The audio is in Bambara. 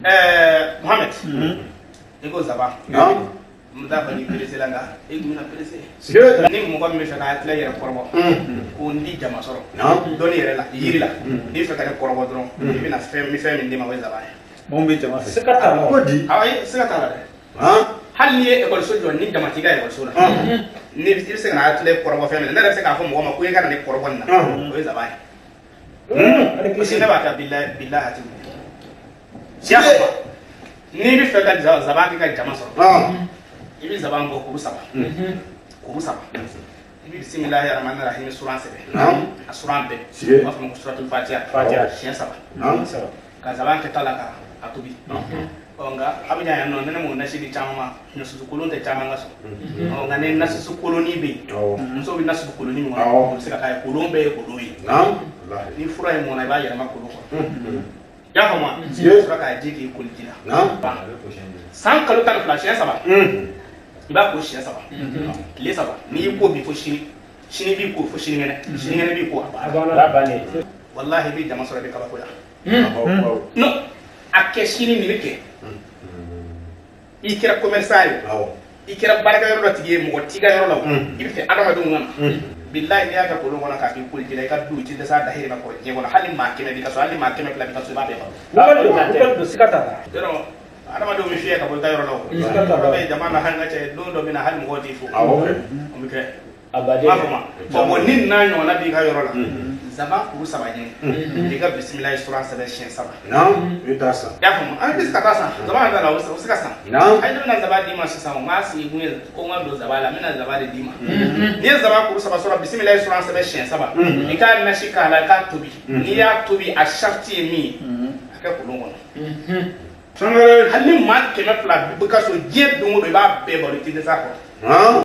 Mohamed, i ko zaban, n t'a fɔ n'i pressé la, nka e tun bɛna pressé. Ni mɔgɔ min bɛ fɛ ka tila yɛrɛ kɔrɔbɔ ko n di jama sɔrɔ dɔnni yɛrɛ la, yiri la, n'i bɛ fɛ ka ne kɔrɔbɔ dɔrɔn, i bɛna fɛn n bɛ fɛn min d'i ma, o ye zaban ye. Mun bɛ jama fɛ? Siga t'a la. Ko di? Ayi, siga t'a la dɛ. Hali n'i ye ekɔliso jɔ, ni jama t'i ka ekɔliso la, ni i bɛ se ka na tile kɔrɔbɔ fɛn min na, ne yɛrɛ bɛ se k'a fɔ mɔgɔ ma ko i ka na ne kɔrɔbɔ nin na, o ye zaban ye. Parce que ne b'a kɛ, bilahi bilahi, a ti wuli. I y'a faamu? N'i bɛ fɛ ka zaban kɛ ka jama sɔrɔ, i bɛ zaban bɔ kuru saba, kuru saba, i bɛ bisimilahi rahmani rahimi suran sɛbɛn, a suran bɛɛ, u b'a fɔ ma ko suratul fatiha. Fatiha. Siɲɛ saba, ka zaban kɛ ta la ka a tobi. Ɔ, nka a bɛ yan nɔ, ne m'o nasi di caman ma. Ɲɔsusu kolon tɛ caman ka sɔrɔ. Ɔ, nka ni nasusu kolonin bɛ yen, musow bɛ nasusu kolonin min kɔnɔ, o bɛ se ka k'a ye. Kolon bɛɛ ye kolon ye. Ni fura in mɔna, i b'a yɛlɛma kolon kɔnɔ. I y'a faamu wa? I bɛ sɔrɔ k'a ji k'i koli ji la. San kalo 12, siɲɛ saba, i b'a ko siɲɛ saba, tile 3. N'i y'i ko bi fo sini, sini b'i ko fo sinikɛnɛ, sinikɛnɛ b'i ko, a banna. A bannen. Walahi, i bɛ jama sɔrɔ, i bɛ kabakoya. Non, a kɛ sini, nin bɛ kɛ. I kɛra commerçant ye, i kɛra baarakɛyɔrɔ dɔ tigi ye, mɔgɔ t'i ka yɔrɔ la o, i bɛ fɛ adamadenw ka na, bilahi, n'i y'a kɛ kolon kɔnɔ k'a k'i koli ji la, i ka du, i ti dɛsɛ a dahirimɛ kɔrɔ diɲɛ kɔnɔ. Hali maa 100 b'i ka so, hali maa 200 b'i ka so, i b'a bɛɛ balo. Wuli don, siga t'a la. Yɔrɔ adamadenw bɛ fiyɛ ka bɔ i ka yɔrɔ la o. Siga t'a la. Dɔ bɛ yen jama na, hali n ka cɛ, don dɔ bɛ na, hali mɔgɔw t'i fo, o bɛ kɛ. A N baden. b'a fɔ ma bon, ni nin n'a ɲɔgɔnna b'i ka yɔrɔ la, zaban kuru saba ɲini, i ka bisimilahi suran sɛbɛn siɲɛ saba. I t'a san. I y'a faamu? An bɛ se ka taa san zaban yɛrɛ la, o bɛ se ka san. Ayi, ne bɛna zaban d'i ma sisan. O m'a sigi kun ye ko n ka don zaban la, n bɛna zaban de d'i ma. N'i ye zaban kuru saba sɔrɔ, bisimilahi suran sɛbɛn siɲɛ saba, i k'a nasi k'a la, i k'a tobi. N'i y'a tobi, a sariti ye min ye, a kɛ kolon kɔnɔ. Sangare. Hali ni maa 200 bɛ ka so diɲɛ don o don, i b'a bɛɛ balo, i tɛ dɛsɛ a kɔrɔ.